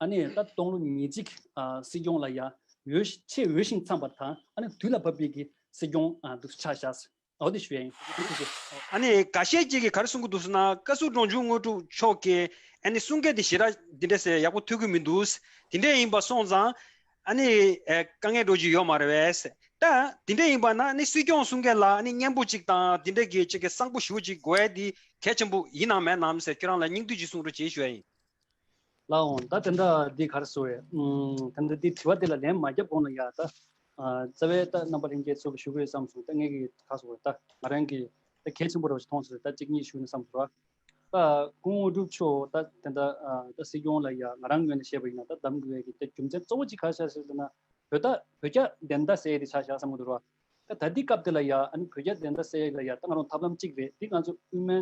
ཨ་ནི་ད་སྟོང་ལོ་ཉེར་གཅིག་ཨ་སྲིད་སྐྱོང་ལ་ཡ་འོས་ཤིང་ཆེས་འོས་ཤིང་འཚམས་པ་དང་། ཨ་ནི་དུས་ལ་བབ་པའི་གི་སྲིད་སྐྱོང་ཨ་འདུག་ཆགས་བཞག་ཨོ་དེ་ཞུ་ཡ་ཡིན། ཨ་ནི་འགའ་ཤས་ཅིག་གིས་ག་རེ་གསུང་གི་འདུག་ཟེར་ན། བཀའ་ཟུར་འབྲོང་ཆུང་དངོས་གྲུབ་མཆོག་གིས་ཨ་ནི་གསུང་སྐད་དེ་ཞེ་དྲག་འདི་འདྲ་ཟེར་ཡག་པོ་ཐོས་ཀྱི་མི་འདུག་དེ་འདྲ་ཡིན་པ་སོང་ཙང་ཨ་ནི་ཨེ་དཀའ་ངལ་འགྲོ་རྒྱུ་ཡོད་མ་རེད་པས། ད་དེ་འདྲ་ཡིན་པ་ན་ཨ་ནི་སྲིད་སྐྱོང་གསུང་མཁན་ལ་ཨ་ནི་སྙན་པོ་ཅིག་དང་དེ་འདྲ་གི་ཅིག་གི་གསང་པོ་ཞེ་པོ་ཅིག་དགོས་ཡ་དེ་གལ་ཆེན་པོ་ཡིན་ནམ་མེད་ནམ་ཟེར། ཁྱོད་རང་ལ་སྙིང་བསྡུས་ཅིག་གསུང་རོགས་བྱེད་ཞུ་ཡ་ཡིན། ལགས་འོང་། ད་དེ་འདྲ་འདི་ག་རེ་ཟེར་བས། ཨུམ། དེ་འདྲ་འདི་དྲི་བ་འདི་ལ་ལན་མ་བརྒྱབ་གོང་ལ་ཡ། ད་ཨ་རྩ་བའི་ད་རྣམ་པ་ལྷན་རྒྱས་ཚོ་གི་ཞུ་དགོས་བསམ་སོང་། ད་ངས་ཀྱི་ག་རེ་ཟེར་བས། ད་ང་རང་གི་ད་གལ་ཆེན་པོ་རེད་བ་ཞིག་མཐོང་སོང་། ད་གཅིག་གཉིས་ཞུ་ན་བསམ་སོང་ར། ད་སྐུ་ངོ་དངོས་གྲུབ་མཆོག་ད་དེ་འདྲ་ཨ་ད་སྲིད་སྐྱོང་ལ་ཡ་ང་རང་ངོས་ནས་བཤད་པ་ཡིན་ན། ད་གདམ་དགོས་ཡ་གི་ད་རྒྱུ་མཚན་གཙོ་བོ་གཅིག་ག་རེ་ཆགས་ཟེར་ན། བོད་ད་བོད་རྒྱ་བདེན་མཐའ་གསལ་ཡ་དེ་ཆགས་བཞག་བསམ་གྱི་འདུག་ར། ད་ད་ལྟའི་སྐབས་དེ་ལ་ཡ་ཨ་ནི་བོད་རྒྱ་བདེན་མཐའ་གསལ་ཡ་ལ་ཡ་ད་ང་རང་ཐབས་ལམ་གཅིག་རེད། འདི་ང་ཚོ་དབུ་མའི་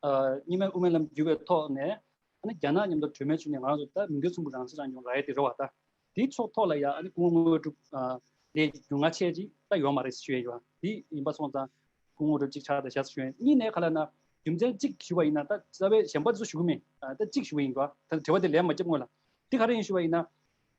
ཨ་གཉིས་སྨན་དབུ་མའི་ལམ་བརྒྱུད་པའི་ཐོག་ནས་ཨ་ནི་རྒྱ་ནག་མཉམ་དུ་གྲོས་མོལ་བྱུང་ནས་ང་རང་ཚོ་ད་མི་འགྱུར་ཚོམ་བུ་རང་སྲིད་རང་སྐྱོང་རག་ཡ་དེ་རེད་བ། ད་དེའི་ཕྱོགས་ཐོག་ལ་ཡ་ཨ་ནི་སྐུ་ངོ་དངོས་གྲུབ་ཨ་ལས་རྒྱུས་མངའ་ཆེ་ཅིག་ད་ཡོད་མ་རེད་ཞུ་ཡ་ཡོད། འདི་ཡིན་པ་སོང་ཙང་སྐུ་ངོ་དངོས་གྲུབ་གཅིག་ཆགས་ད་བཞག་ཞུ་ཡ། གཉིས་ནས་ག་ལ་ན་རྒྱུ་མཚན་གཅིག་ཞུ་བ་ཡིན་ན། ད་རྩ་བའི་གཞན་པ་ཚོ་ཞུ་གི་མེད། ཨ་ད་གཅིག་ཞུ་བ་ཡིན་ར། ད་དྲི་བ་དེ་ལན་མ་བརྒྱབ་སྔོན་ལ། འདི་ག་རེ་ཡིན་ཞུ་བ་ཡིན་ན།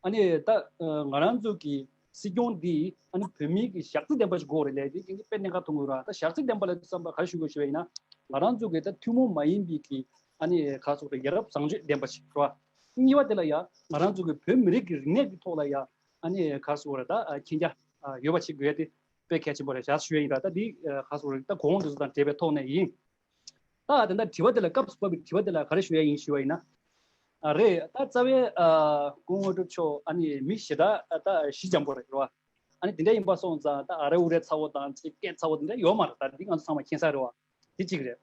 ཨ་ནི་ད་ཨ་ང་རང་ཚོ་གི་སྲིད་སྐྱོང་འདི་ཨ་ནི་བོད་མིའི་གི་ཞག་རྩི་ལྡན་པ་ཞིག་དགོས་རེད་ལབ་དེ་དེ་དཔེ་གནད་འགག་མཐོང་གི་ར། ད་ཞག་རྩི་ལྡན་པ་ལ་བསམ་པ་ག་རེ་ཞུ་དགོས་ཞུ་བ་ཡིན་ན། ང་རང་ཚོ་གི་ད་ཐུན་མོང་མ་ཡིན་པའི་གི་ཨ་ནི་ག་རེ་ཟེར་དགོས་རེད། ཡ་རབས་བཟང་སྤྱོད་ལྡན་པ་ཞིག་ར། གཉིས་པ་དེ་ལ་ཡ་ང་རང་ཚོ་གི་བོད་མི་རིགས་ཀྱི་རིག་གནས་ཀྱི་ཐོག་ལ་ཡ་ཨ་ནི་ག་རེ་ཟེར་དགོས་རེད། ད་ཨ་མཁྱེན་རྒྱ་ཨ་ཡོད་པ་ཞིག་དགོས་ཡ་དེ་དཔེ་གལ་ཆེན་པོ་རེད་བཞག་ཞུ་ཡ་ཡིན་ར། ད་འདི་ཨ་ག་རེ་ཟེར་དགོས་རེད། ད་གོང་དུ་དང་འབྲེལ་བའི་ཐོག་ནས་ཡིན། ད་དེ་འདྲ་དྲི་བ་དེ་ལ་སྐབས་སུ་བབས་པའི་དྲི་བ་དེ་ལ་ག་རེ་ཞུ་ཡ་ཡིན་ཞུ་བ་ཡིན་ན། ཨ་རེད། ད་རྩ་བའི་ཨ་སྐུ་ངོ་དངོས་གྲུབ་མཆོག་ཨ་ནི་མི་ཞེ་དྲག་ཨ་ད་ཞི་འཇམ་པོ་རེད་རོ། ཨ་ནི་དེ་འདྲ་ཡིན་པ་སོང་ཙང་ད་ཨ་རེ་ཨུ་རེ་ཚ་བོ་དང་ཅིག་སྐད་ཚ་བོ་དེ་འདྲ་ཡོད་མ་རེད། ད་འདི་ང་ཚོ་ཚང་མ་མཁྱེན་གསལ་རེད་བ། དེ་གཅིག་རེད།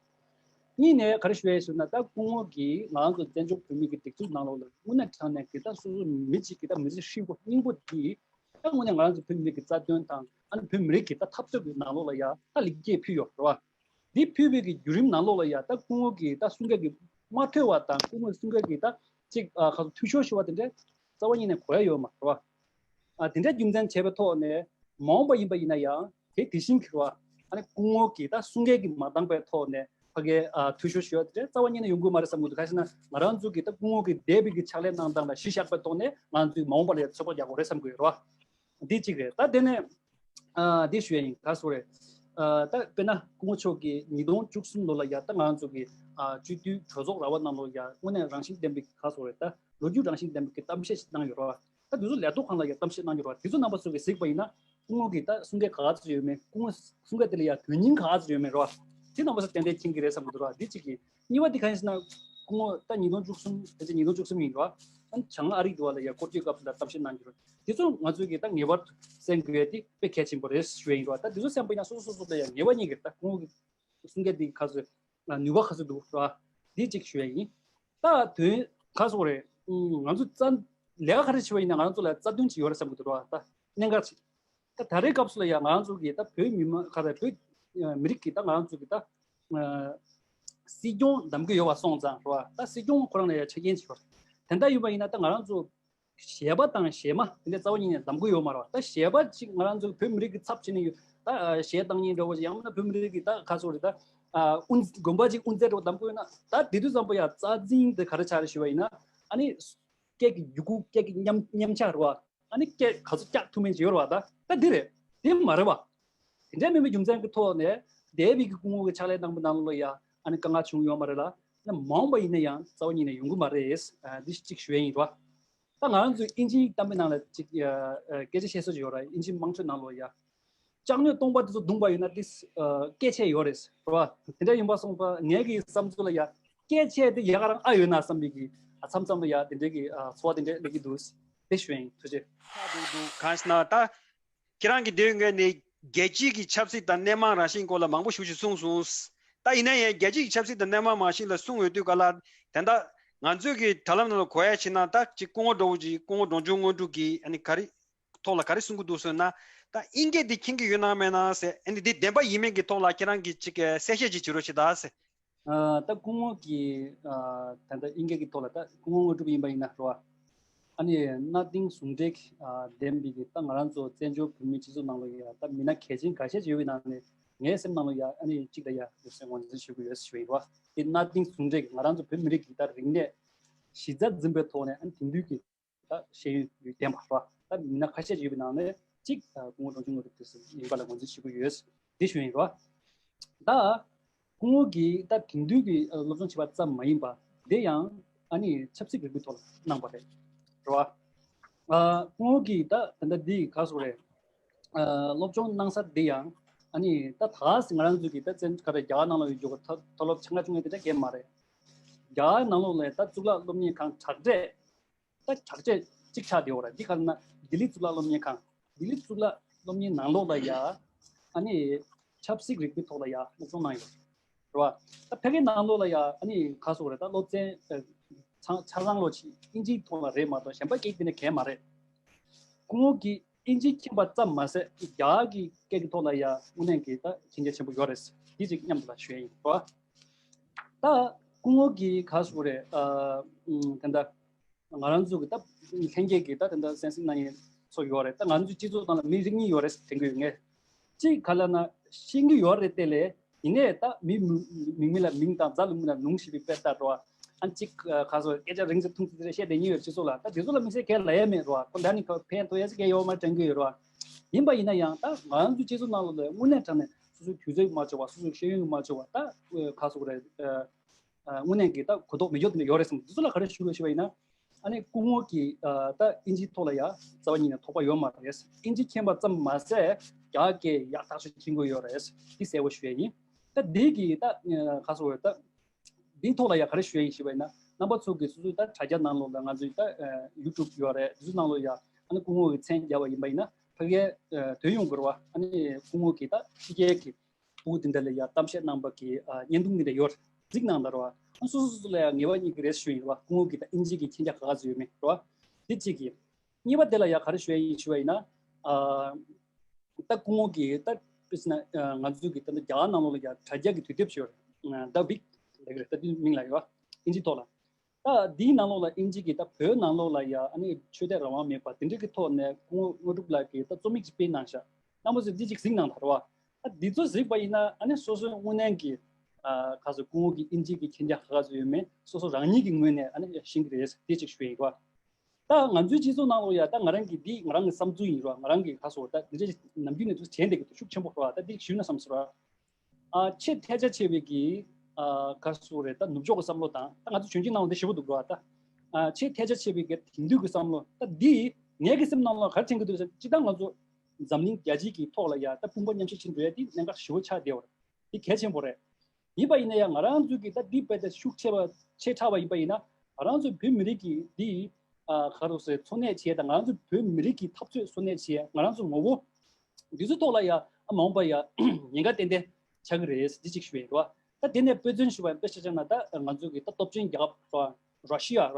གཉིས་ནས་ག་རེ་ཞུ་ཡ་ཡིན་ཟེར་ན། ད་སྐུ་ངོ་གིས་ང་ཚོ་བཙན་བྱོལ་བོད་མི་གི་སྒྲིག་འཛུགས་ནང་ལོགས་ལ་དངོས་གནས་དྲང་གནས་ཀྱི་ད་སོ་སོ་མི་གཅིག་གི་ད་མི་ཚེ་ཧྲིལ་པོ་སྙིང་པོ་འདི་ད་དངོས་གནས་ང་རང་ཚོ་བོད་མི་གི་རྩ་དོན་དང་ཨ་ནི་བོད་མི་རིགས་ཀྱི་ད་འཐབ་རྩོད་ཀྱི་ནང་ལོགས་ལ་ཡ་ད་ལེགས་སྐྱེས་ཕུལ་ཡོད་རེད་བ། འདི་ཕུལ་བའི་གི་བརྒྱུད་རིམ་ནང་ལོགས་ལ་ཡ་ད་སྐུ་ངོ་གི་ད་གསུང་སྐད་ཀྱི་མ་ཐོས་པ་དང་སྐུ་ངོ་གསུང་སྐད་ཀྱི་ད་ཅིག་ཨ་ཁ་ཐུགས་ཤོར་ཤོར་བ་དེ་འདྲ་རྩ་བ་ཉིད་ནས་གོ་ཡ་ཡོད་མ་རེད་བ། ཨ་དེ་འདྲ་རྒྱུ་མཚན་བྱས་པའི་ཐོག་ནས་མ་འོངས་པ་ཡིན་པ་ཡིན་ན་ཡང་དེ་དེ་བཞིན་གྱི་རེད་བ། ཨ་ནི་སྐུ་ངོ་གི་ད་གསུང་སྐད་ཀྱི་མ་འདང་པའི་ཐོག་ནས་ཕ་གའི་ཨ་ཐུགས་ཤོར་ཤོར་བ་དེ་འདྲ་རྩ་བ་ཉིད་ནས་ཡོང་གི་མ་རེད་བསམ་གྱི་འདུག་ག་ཟེར་ན་ང་རང་ཚོ་གི་ད་སྐུ་ངོ་གི་འདས་པའི་གི་ཕྱག་ལས་གནང་སྟངས་ལ་གཞི་བཞག་པའི་ཐོག་ནས་ང་ཚོས་མ་འོངས་པ་ལ་ཚོད་དཔག་རྒྱག་དགོས་རེད་བསམ་གྱི་ཡོད་རེད་བ། འདི་གཅིག་རེད། ད་དེ་ནས་ཨ་འདི་ཞུ་ཡ་ཡིན། ག་རེ་ཟེར་དགོས་རེད། ཨ་ད་དཔེར་ན་སྐུ་ངོ་མཆོག་གིས་ཉིས་སྟོང་བཅུ་གསུམ་ལོ་ལ་ཡ་ད་ང་ཚོ་གི་ཨ་སྤྱི་འཐུས་གྲོས་ཚོགས་ར་བ་ནང་ལོགས་ཡ་དངོས་གནས་རང་བཞིན་ལྡན་པའི་ག་རེ་ཟེར་དགོས་རེད། ད་ལོ་རྒྱུས་རང་བཞིན་ལྡན་པའི་གི་གཏམ་བཤད་ཞིག་གནང་ཡོད་རེད་བ། ད་དེ་ཚོ་ལས་ཐོག་ཁང་ལ་ཡ་གཏམ་བཤད་གནང་ཡོད་རེད་བ། དེ་ཚོ་རྣམ་པ་ཚོ་གིས་གཟིགས་པ་ཡིན་ན་སྐུ་ངོ་གི་ད་གསུང་སྐད་ག་ག་ཚོད་ཡོད་མེད། སྐུ་ངོ་གསུང་སྐད་དེ་ལ་ཡ་དོན་སྙིང་ག་ག་ཚོད་ཡོད་མེད་རེད་བ། དེ་རྣམ་པ་ཚོ་ཏན་ཏན་མཁྱེན་གྱི་རེད་བསམ་གྱི་འདུག་རེད་བ། འདི་གཅིག་གི་གཉིས་པ་དེ་གང་ཡིན་ཟེར་ན། སྐུ་ངོ་ད་ཉིས་སྟོང་བཅུ་གསུམ། ཕལ་ཆེར་ཉིས་སྟོང་བཅུ་གསུམ་ཡིན་རོ། ཨ་ནི་བྱང་ཨ་རིའི་དུ་བ་ལ་ཡ་སྐོར་སྐྱོད་སྐབས་སུ་ལ་གཏམ་བཤད་གནང་རྒྱུ་རོ། དེ་ཚོ་ང་ཚོས་ཀྱི་ད་ངེས་པར་དུ་གསན་དགོས་ཡ་དེ་དཔེ་གལ་ཆེན་པོ་རེད་ཞུ་ཡ་ཡིན་རོ། ད་དེ་ཚོ་གསན་པ་ཡིན་ན་སོ་སོ་སོ་སོ་ལ་ཡ་ངེས་པ་རྙེད་ཀྱི་རེད། ད་སྐུ་ངོ་གི་གསུང་སྐད་དེ་ག་ཚོད་ནུས་པ་ག་ཚོད་འདུག་རོ། འདི་གཅིག་ཞུ་ཡ་ཡིན། ད་དོན་ག་རེ་ཟེར་དགོས་རེད། ང་ཚོ་རྩ་ལས་ཀ་ག་རེ་བྱེད་པ་ཡིན་ན་ང་ཚོ་ལ་རྩ་དོན་ཅིག་ཡོད་རེད་བསམ་གྱི་འདུག་རོ། ད་གནད་འགག་ཅིག་ད་ད་རེས་སྐབས་སུ་ལ་ཡང་ང་རང་ཚོ་གི་ད་བོད་མི་མང་ག་རེ་བོད་མི་རིགས་ཀྱི་ད་ང་རང་ཚོ་གི་ད་སྲིད་སྐྱོང་འདེམས་ཀྱི་ཡོད་པ་སོང་ཙང་རེད་བ། ད་སྲིད་སྐྱོང་ཁོ་རང་ལ་ཡང་ཆ་རྐྱེན་ཅིག་ཡོད་རེད། དེ་འདྲ་ཡོད་པ་ཡིན་ན་ད་ང་རང་ཚོ་གཞས་པ་དང་གཞས་མ་དེ་འདྲ་རྩ་བ་ཉིད་ནས་གདམ་གྱི་ཡོད་མ་རེད་བ། ད་གཞས་པ་ཅིག་ང་རང་ཚོ་བོད་མི་རིགས་ཀྱི་ཚབ་བྱས་ནས་ཡོད་ད་གཞས་བཏང་མཁན་འདྲ་བོ་ཅིག་ཡང་མིན་ན་བོད་མི་རིགས་ཀྱི་ད་ག་ཚོད་རེད་ད་དབུ་དགོན་པ་ཅིག་དབུ་མཛད་འདྲ་བོ་གདམ་གྱི་ཡོད་ན། ད་དེ་དུས་ཙམ་པ་ཡང་རྩ་འཛིན་དེ་ག་རེ་ཆགས་རེད་ཞུས་པ་ཡིན་ན། ཨ་ནི་སྐད་ཀྱི་ཡི་གུ་སྐད་ཀྱི་མཉམ་མཉམ་ཆག་རེད་བ། ཨ་ནི་སྐད་ག་ཚོད་བཀྱག་ཐུབ་མིན་ཅིག་ཡོད་རེད་བ། ད་ད་འདི་རེད། དེ་མ་རེད་བ། དེ་འདྲ་མིན་པའི་རྒྱུ་མཚན་གྱི་ཐོག་ནས་འདས་པའི་གི་སྐུ་ངོ་གི་ཕྱག་ལས་གནང་པའི་ནང་ལོགས་ལ་ཡ་ཨ་ནི་དཀའ་ངལ་བྱུང་ཡོད་མ་རེད་ལ། ཨ་ནི་མ་འོངས་པ་ཡིན་ན་ཡང་རྩ་བ་ཉིད་ནས་ཡོང་གི་མ་རེད། ཨ་འདི་གཅིག་ཞུ་ཡ་ཡིན་རོ། ད་ང་རང་ཚོའི་ཨིན་ཇིའི་གཏམ་དཔེ་ནང་ལ་གཅིག་ཨ་ཨ་སྐད་ཆ་བཤད་སྲོལ་ཅིག་ཡོད་ར། ཨིན་ཇི་དམངས་ཁྲོད་ནང་ལོགས་ཡ། ལྕགས་སྣོད་སྟོང་པ་དེ་ཚོ་བརྡུངས་པ་ཡིན་ན་དེ་ཨ་སྐད་ཆ་ཡོད་རེད་རོ། དེ་འདྲ་ཡིན་པ་སོང་ཙང་ངའི་གི་བསམ་ཚུལ་ལ་ཡ་སྐད་ཆ་དེ་ཡ་ག་རང་ཨ་ཡོད་ན་བསམ་པའི་གི་ཨ་མཚམས་མཚམས་ལ་ཡ་དེ་འདྲའི་གི་ཨ་ཚོར་བ་དེ་འདྲ་སླེབས་ཀྱི་འདུག་དེ་ཞུ་ཡ་ཡིན། ཐུགས་རྗེ་ཆེ། འདུག་འདུག་གང་ཞེ་ན་ད། ཁྱེད་རང་གིས་འདིའི་སྔོན་ནས་རྒྱལ་སྤྱིའི་གི་ཆབ་སྲིད་དང་སྣེ་མང་རང་བཞིན་སྐོར་ལ་མང་པོ་ཞིག་ཞིག་གསུངས་སོང་། ད་ཡིན་ན་ཡང་རྒྱལ་སྤྱིའི་གི་ཆབ་སྲིད་དང་སྣེ་མང་རང་བཞིན་ལ་གསུངས་ཡོད་དུས་ག་ལ་དེ་འདྲ་ང་ཚོའི་གི་དྲ་ལམ་ནང་ལ་གོ་ཡ་བྱས་ན། ད་ཅིག་སྐུ་ངོ་འདྲ་བོ་ཅིག་སྐུ་ངོ་འབྲོང་ཆུང་དངོས་གྲུབ་ཀྱིས་ཨ་ནི་ག་རེ་ཐོག་ལ་ག་རེ་གསུང་གི་འདུག་ཟེར་ན། ད་ཨིན་སྐད་འདི་མཁྱེན་གྱི་ཡོད་ན་མེད་ན་ཟེར། ཨ་ནི་འདི་བདེན་པ་ཡིན་མིན་གྱི་ཐོག་ལ་ཁྱེད་རང་གིས་ཅིག་གསལ་བཤད་ཅིག་བྱེད་རོགས་བྱེད་ད་ཟེར། ཨ་ད་སྐུ་ངོ་གིས་ཨ་ད་ལྟ་ཨིན་སྐད་ཀྱི་ཐོག་ལ་ད་སྐུ་ངོ་དངོས་གྲུབ་ཡིན་པ་ཡིན་ན་རོ། ཨ་ནི་གནའ་དེང་ཟུང་འབྲེལ་ཨ་ལྡན་པའི་གི་ད་ང་རང་ཚོ་བཙན་བྱོལ་བོད་མིའི་སྤྱི་ཚོགས་ནང་ལོགས་ཡ་ད་མི་སྣ་གལ་ཆེན་ཁ་ཤས་ཅིག་ཡོད་པའི་ནང་ནས་ངའི་སེམས་ནང་ལོགས་ཡ་ཨ་ནི་གཅིག་ལ་ཡ་ཡོད་སེམས་ངོས་འཛིན་ཞུ་གི་ཡོད་ཞུ་ཡིན་རོ། དེ་གནའ་དེང་ཟུང་འབྲེལ་གྱི་ང་རང་ཚོ་བོད་མི་རིགས་ཀྱི་ད་རིག་གནས་གཞི་རྩ་འཛིན་པའི་ཐོག་ནས་ཨ་ནི་དེང་དུས་ཀྱི་ད་ཤེས་ཡོན་ཡོད་ལྡན་པ་རོ། ད་མི་སྣ་ཁ་ཤས་ཅིག་ཡོད་པའི་ནང་ནས་གཅིག་ད་སྐུ་ངོ་འབྲོང་ཆུང་དངོས་གྲུབ་དེ་ཚོ་ཡིན་པ་ལ་ངོས་འཛིན་ཞུ་གི་ཡོད། དེ་ཞུ་ཡིན་རོ། ད་སྐུ་ངོ་གིས་ད་དེང་དུས་ཀྱི་ཨ་སློབ་སྦྱོང་བྱས་པ་ཙམ་མ་ཡིན་པ་དེ་ཡང་ཨ་ནི་ཆབ་སྲིད་རིག་པའི་ཐོག་ལ་གནང་བ་རེད་རོ། ཨ་སྐུ་ངོ་གིས་ད་ད་ལྟ་འདི་ག་སོགས་རེད། ཨ་སློབ་སྦྱོང་གནང་ས་འདི་ཡང་ཨ་ནི་ད་ད་ང་རང་ཚོ་གི་ད་བཙན་ག་རེ་རྒྱ་གར་ནང་ལ་ཡོད་རྒྱུ་གི་མཐོ་སློབ་ཆེ་ཁག་ཆུང་ངུ་དེ་འདྲ་གས་མ་རེད། རྒྱ་གར་ནང་ལོགས་ལ་ད་གཙུག་ལག་སློབ་གཉེར་ཁང་དྲག་གྲས། ད་དྲག་ཆས་གཅིག་ཆགས་བསྡད་ཡོད་རེད། འདི་ག་རེ་ན་ལྡི་ལི་གཙུག་ལག་སློབ་གཉེར་ཁང་། ལྡི་ལི་གཙུག་ལག་སློབ་གཉེར་ནང་ལོགས་ལ་ཡ་ཨ་ནི་ཆབ་སྲིད་རིག་པའི་ཐོག་ལ་ཡ་སློབ་སྦྱོང་གནང་ཡོད་རེད་བ། ད་ཕ་གིའི་ནང་ལོགས་ལ་ཡ་ཨ་ནི་ག་སོགས་རེད། ད་སློབ་ཚན་ཨ་ཚང་ཆ་ཚང་ལོ་ཆི་ཨིན་ཇིའི་ཐོག་ལ་རེད་མ་གཏོགས་གཞན་པ་སྐད་དེ་ནས་གས་མ་རེད། སྐུ་ངོ་གིས་ཨིན་ཇི་མཁྱེན་པ་ཙམ་མ་ཟད་རྒྱ་གར་གྱི་སྐད་ཀྱི་ཐོག་ལ་ཡ་དངོས་གནས་ཀྱི་ད་མཁྱེན་རྒྱ་ཆེན་པོ་ཡོད་རེད། འདི་ཅིག་མཉམ་དུ་ལ་ཞུ་ཡ་ཡིན་རོ། ད་སྐུ་ངོ་གིས་ག་སོགས་རེད། ཨ་ཨུམ་ད་ལྟ། ང་རང་ཚོ་གི་ད་ལྷན་རྒྱས་ཀྱི་ད་དེ་འདྲ་གསན་གཟིགས་གནང་མཁན་ཚོ་ཡོད་རེད། ད་ང་ཚོའི་སྤྱི་ཚོགས་ནང་ལ་མི་རིགས་གཉིས་ཡོད་རེད་དྲན་གྱི་ཡོད། ངས་གཅིག་ག་ལ་ན་ཤེས་ཀྱི་ཡོད་རེད་དེ་ལས་ཡིན་ནའི་ད་མི་མི་མིང་མི་ལ་མིང་དང་རྫ་ལུང་མི་ལ་ལུང་ཞེས་པའི་དཔེ་ལྟར་རོ། ཨ་གཅིག་ཁ་སོ་སྐད་ཆ་རིང་ཙམ་ཐུང་ཙམ་དེ་འདྲ་བཤད་བསྡད་མཁན་ཡོད་སྤྱི་ཚོགས་ལ། ད་དེ་ཚོ་ལ་དམིགས་བསལ་གལ་ལ་ཡ་མེད་རོ། ཁོ་འདྲ་ནི་ཁ་ཕན་ཐོགས་ཡ་ཟེར་གལ་ཡོད་མ་དྲན་གྱི་ཡོད་རོ། ཡིན་པ་ཡིན་ན་ཡང་ད་ང་ཚོའི་སྤྱི་ཚོགས་ནང་ལ་དངོས་གནས་དྲང་གནས་སོ་སོའི་དུས་ཚོད་མ་འབྱོར་བ། སོ་སོའི་ཤེས་ཡོན་མ་འབྱོར་བ། ད་ཁ་སོ་རེད། དངོས་གནས་ཀྱི་ད་གོ་རྟོགས་མེད་ཡོད་དེ་འདྲ་ཡོད་རེད་བསམ། འདི་ཚོ་ལ་ག་རེ་ཞུ་རོགས་ཞུ་བ་ཡིན་ན། ཨ་ནི་སྐུ་ངོ་གིས་ཨ་ད་ཨིན་ཇིའི་ཐོག་ལ་ཡ་རྩ་བ་ཉིད་ནས་ཐོགས་པ་ཡོད་མ་རེད། ཨིན་ཇི་མཁྱེན་པ་ཙམ་མ་ཟད་རྒྱ་སྐད་ཡག་ཐག་ཆོད་མཁྱེན་གྱི་ཡོད་རེད། འདི་གསལ་པོ་ཞུ་ཡ་ཡིན། ད་འདི་གི་ད་ཁ་སོ་ད་འདིའི་ཐོག་ལ་ཡ་ག་རེ་ཞུ་ཡ་ཡིན་ཞུ་བ་ཡིན་ན། རྣམ་པ་ཚོ་གིས་སོ་སོའི་ད་དྲ་རྒྱ་ནང་ལོགས་ལ་ང་ཚོའི་ད་ཡུ་ཊུབ་ཡོད་རེད། འདི་ཚོ་ནང་ལོགས་ཡ་ཨ་ནི་སྐུ་ངོ་གི་མཚན་བརྒྱབ་པ་ཡིན་པ་ཡིན་ན་ཕ་གིའི་དོན་ཡོང་གི་རེད་བ། ཨ་ནི་སྐུ་ངོ་གི་ད་ཕྱི་རྒྱལ་གྱི་ཕྲུ་གུ་དེ་འདྲ་ལ་ཡ་གཏམ་བཤད་གནང་པ་གི་ཨ་བརྙན་ཐུང་དེ་འདྲ་ཡོད་རེད། གཟིགས་གནང་དང་རོ། ཨ་སོ་སོ་སོ་སོ་ལ་ཡ་ངེས་པ་གཉིས་ཀྱི་རེད་ཞུ་ཡིན་རོ། སྐུ་ངོ་གི་ད་ཨིན་ཇི་གི་མཁྱེན་རྒྱ་ག་ག་ཚོད་ཡོད་མེད་རོ། དེ་གཅིག་གི། གཉིས་པ་དེ་ལ་ཡ་ག་རེ་ཞུ་ཡ་ཡིན་ཞུ་བ་ཡིན་ན། ཨ་ད་སྐུ་ངོ་གི་ད་དཔེར་ན་ཨ་ང་ཚོའི་གི་ད་ལྟ་རྒྱ་གར་ནང་ལོགས་ལ་ཡ་དྲ་རྒྱ་གི་དུས་དེབ་ཞིག་ཡོད་རེད། ད་བིག་ལབ་ཀྱི་རེད། ད་དེ་མིང་ལ་ཡོད། ཨིན་ཇི་ཐོག་ལ། ད་འདིའི་ནང་ལོགས་ལ་ཨིན་ཇི་གི་ད་བོད་ནང་ལོགས་ལ་ཡ་ཨ་ནི་ཆོས་དད་རང་དབང་མེད་པ་དེ་འདྲ་གི་ཐོག་ནས་སྐུ་ངོ་དངོས་གྲུབ་ལགས་ཀྱིས་ད་རྩོམ་ཡིག་ཅིག་སྤེལ་གནང་ཤག། རྣམ་པ་ཚོས་འདི་ཅིག་གཟིགས་གནང་དང་རོ། ད་འདི་ཚོ་གཟིགས་པ་ཡིན་ན་ཨ་ནི་སོ་སོའི་དངོས་གནས་ཀྱི་ཨ་ག་ཚོད་སྐུ་ངོ་གི་ཨིན་ཇི་གི་མཁྱེན་རྒྱ་ག་ག་ཚོད་ཡོད་མེད་སོ་སོ་རང་ཉིད་ཀྱི་ངོས་ནས་ཨ་ནི་ཤེས་ཀྱི་རེད། དེ་ཅིག་ཞུ་ཡིན་རོ། ད་ང་ཚོའི་སྤྱི་ཚོགས་ནང་ལོགས་ཡ་ད་ང་རང་གི་འདི་ང་རང་གི་བསམ་ཚུལ་ཡིན་རོ། ང་རང་གི་ཁ་སོ་ད་འདི་འདྲ་ནམ་རྒྱུན་ནས་དུ་བྱས་འདེགས་ཀྱི་ཤུགས་ཆེན་པོ་རོ། ད་འདི་ཞུས་ན་བསམ་སོང་རོ། ཨ་ཆེས་ཐལ་ཆ་ཆེ་བའི་གི་ཨ་ག་སོ་རེད། ད་ནུབ་ཕྱོགས་ཀྱི་བསམ་བློ་དང་ད་ང་ཚོ་བྱོན་ཆེན་ནང་ལོགས་འདི་ཞེ་པོ་འདུག་རོ། ད་ཨ་ཆེས་ཐལ་ཆ་ཆེ་བའི་གི་དེང་དུས་ཀྱི་བསམ་བློ་ད་འདི་ངའི་གི་སེམས་ནང་ལོགས་ག་རེ་དྲན་གི་འདུག་ཟེར། སྤྱིར་བཏང་ང་ཚོ་འཛམ་གླིང་རྒྱལ་སྤྱི་གི་ཐོག་ལ་ཡ་ད་དཔུང་པ་མཉམ་གཤིབ་བྱེད་འགྲོ་ཡ་འདི་གནད་འགག་ཞེ་པོ་ཆགས་བསྡད་ཡོད་རེད། འདི་གལ་ཆེན་པོ་རེད། ཡིན་པ་ཡིན་ན་ཡང་ང་རང་ཚོའི་གི་ད་འདི་དཔེ་ད་ཤུགས་ཆེ་བ་ཆེ་དྲགས་པ་ཡིན་པ་ཡིན་ན་ང་རང་ཚོའི་བོད་མི་རིགས་ཀྱི་འདི་ཨ་ག་རེ་ཟེར་འཚོ་གནས་བྱེད་དང་ང་རང་ཚོའི་བོད་མི་རིགས་ཀྱི་འཐབ་རྩོད་འཚོ་གནས་བྱེད་ང་རང་ཚོ་ངོ་བོ་འདི་ཚོའི་ཐོག་ལ་ཡ་ཨ་མ་འོངས་པ་ཡ་ཉེན་ཁ་ཏན་ཏན་ཆགས་ཀྱི་རེད། འདི་གཅིག་ཞུ་ཡ་ཡིན་རོ། ད་དེ་ནས་དཔེ་མཚོན་ཞུ་བ་དཔེ་ཆ་བཞག་ན་ད་ང་ཚོའི་གི་ད་སྟོབས་ཆེན་རྒྱལ་ཁབ་རོ། ར་ཤི་ཡ་ར་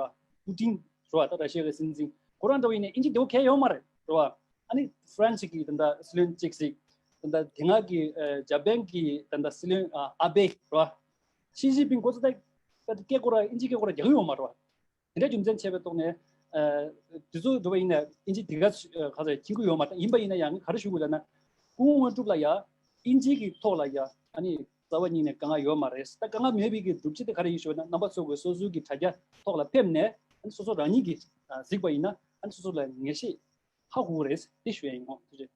པུ་ཏིན་རོ། ད་ར་ཤི་ཡ་གི་སྲིད་འཛིན་ཁོ་རང་འདྲ་བོ་ཡིན་ནའི་ཨིན་ཇི་བདེ་བོ་གང་ཡང་ཡོད་མ་རེད་རོ། ཨ་ནི་ཧྥ་རན་སི་གི་ད་ལྟ་སྲིད་བློན་གཅིག་གཟིགས། ད་ལྟ་དེ་སྔ་གི་ཨ་ཇ་པན་གི་ད་ལྟ་སྲིད་བློན་ཨ་ཨ་བེ་རོ། ཞི་ཅིན་ཕིང་ཁོ་ཚོ་ད་སྐད་ཁོ་ར་ཨིན་ཇི་སྐད་ཁོ་ར་རྒྱག་གི་ཡོད་མ་རེད་བ། དེ་འདྲ་རྒྱུ་མཚན་བྱས་པའི་ཐོག་ནས་ཨ་དེ་ཚོ་འགྲོ་བ་ཡིན་ན་དབྱིན་ཇི་དེ་ག་ཨ་ག་ཚོད་མཁྱེན་གྱི་ཡོད་མ་རེད། ཡིན་པ་ཡིན་ན་ཡང་ག་རེ་ཞུ་དགོས་ལབ་ན། སྐུ་ངོ་དངོས་གྲུབ་ལགས་ཡ་དབྱིན་ཇི་གི་ཐོག་ལ་ཡ་ཨ་ནི་རྩ་བ་ཉིད་ནས་དཀའ་ངལ་ཡོད་མ་རེད། ད་དཀའ་ངལ་མེད་པའི་གི་སྒྲུབ་བྱེད་དེ་ག་རེ་ཡིན་ཞུ་བ་ན། རྣམ་པ་ཚོ་གི་སོ་སོའི་གི་དྲ་རྒྱ་ཐོག་ལ་ཕེབས་ནས་ཨ་ནི་སོ་སོ་རང་ཉིད་ཀྱིས་ཨ་གཟིགས་པ་ཡིན་ན་ཨ་ནི་སོ་སོ་ལ་ངེས་ཤེས་ཧ་གོ་གི་རེད། དེ་ཞུ་ཡ་ཡིན། ཨོ་དེ་རེད།